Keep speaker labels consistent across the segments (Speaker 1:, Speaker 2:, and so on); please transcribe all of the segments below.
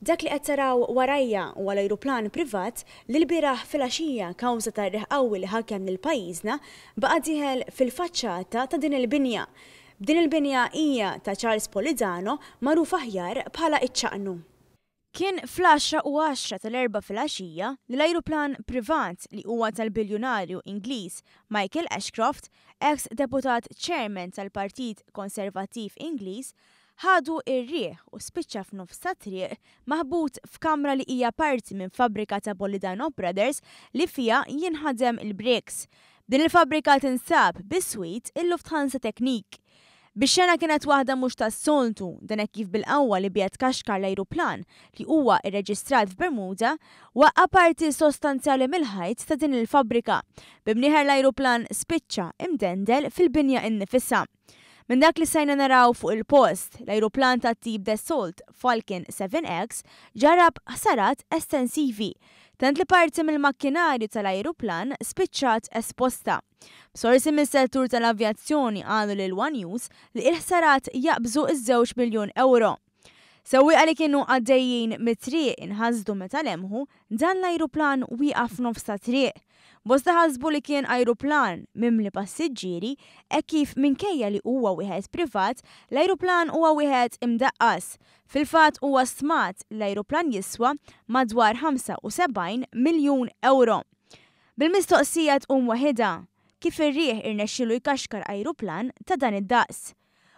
Speaker 1: Dak li qed taraw warajja huwa l-ajruplan privat li lbieraħ filgħaxija kawża tar-riħ qawwi li ħakem lil pajjiżna baqa' dieħel fil-faċċata ta' din il-binja. B'din il-binja hija ta' Charles Polidano magħruf aħjar bħala iċ-Ċaqnu. Kien fl-għaxra u għaxra tal-Erbgħa filgħaxija li l-ajruplan privat li huwa tal-biljunarju Ingliż Michael Ashcroft, eks Deputat Chairman tal-Partit Konservattiv Ingliż, ħadu r-riħ u spiċċa f'nofs ta' triq maħbut f'kamra li hija parti minn fabbrika ta' Bolidano Brothers li fiha jinħadem il-bricks. Din il-fabbrika tinsab biswit il-Lufthansa Technik. Bix-xena kienet waħda mhux tas-soltu, dan hekk kif bil-qawwa li biha tkaxkar l-ajruplan, li huwa rreġistrat f'Bermuda, waqqa' parti sostanzjali mill-ħajt ta' din il-fabbrika, b'imnieħer l-ajruplan spiċċa imdendel fil-binja innifisha. Minn dak li stajna naraw fuq il-post, l-ajruplan tat-tip Dassault Falcon 7X ġarrab ħsarat estensivi, tant li parti mill-makkinarju tal-ajruplan spiċċat esposta. B'sorsi mis-settur tal-avjazzjoni qalu lil one News li l-ħsarat jaqbżu ż-żewġ miljun ewro. Sewwieqa li kienu għaddejjin mit-triq inħasdu meta lemħu dan l-ajruplan wieqaf f'nofs ta' triq. Bosta ħasbu li kien ajruplan mimli passiġġieri hekk kif minkejja li huwa wieħed privat, l-ajruplan huwa wieħed imdaqqas. Fil-fatt huwa stmat li l-ajruplan jiswa madwar 75 miljun ewro. Bil-mistoqsija tqum waħidha, kif ir-riħ irnexxielu jkaxkar ajruplan ta' dan id-daqs?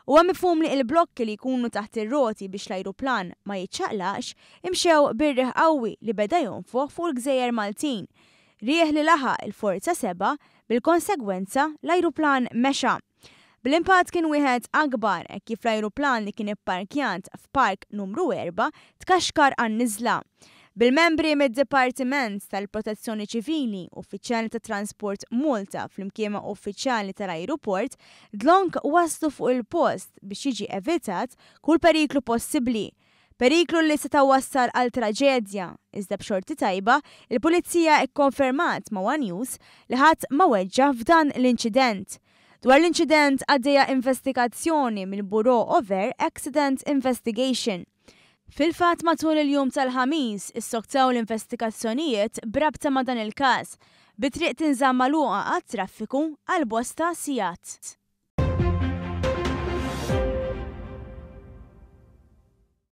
Speaker 1: Huwa mifhum li il-blokki li jkunu taħt ir-roti biex l-ajruplan ma jiċċaqlaqx imxew bir-riħ qawwi li beda jonfoħ fuq il-gżejjer Maltin. Riħ li laħaq il-forza sebgħa, bil-konsegwenza l-ajruplan mexa. Bl-impatt kien wieħed akbar hekk kif l-ajruplan li kien ipparkjat f'park numru erbgħa tkaxkar għan-niżla. Bil-membri mid-Dipartiment tal-Protezzjoni Ċivili, uffiċjali ta' Transport Malta flimkien ma' uffiċjali tal-ajruport dlonk waslu fuq il-post biex jiġi evitat kull periklu possibbli. Periklu li seta' wassal għal traġedja, iżda b'xorti tajba, il-Pulizija kkonfermat ma' one News li ħadd ma weġġa' f'dan l-inċident. Dwar l-inċident għaddejja investigazzjoni mill-Bureau of Air Accident Investigation. Fil-fatt matul il-jum tal-Ħamis issoktaw l-investigazzjonijiet b'rabta ma' dan il-każ, bit-triq tinżamm magħluqa għat-traffiku għal bosta sigħat.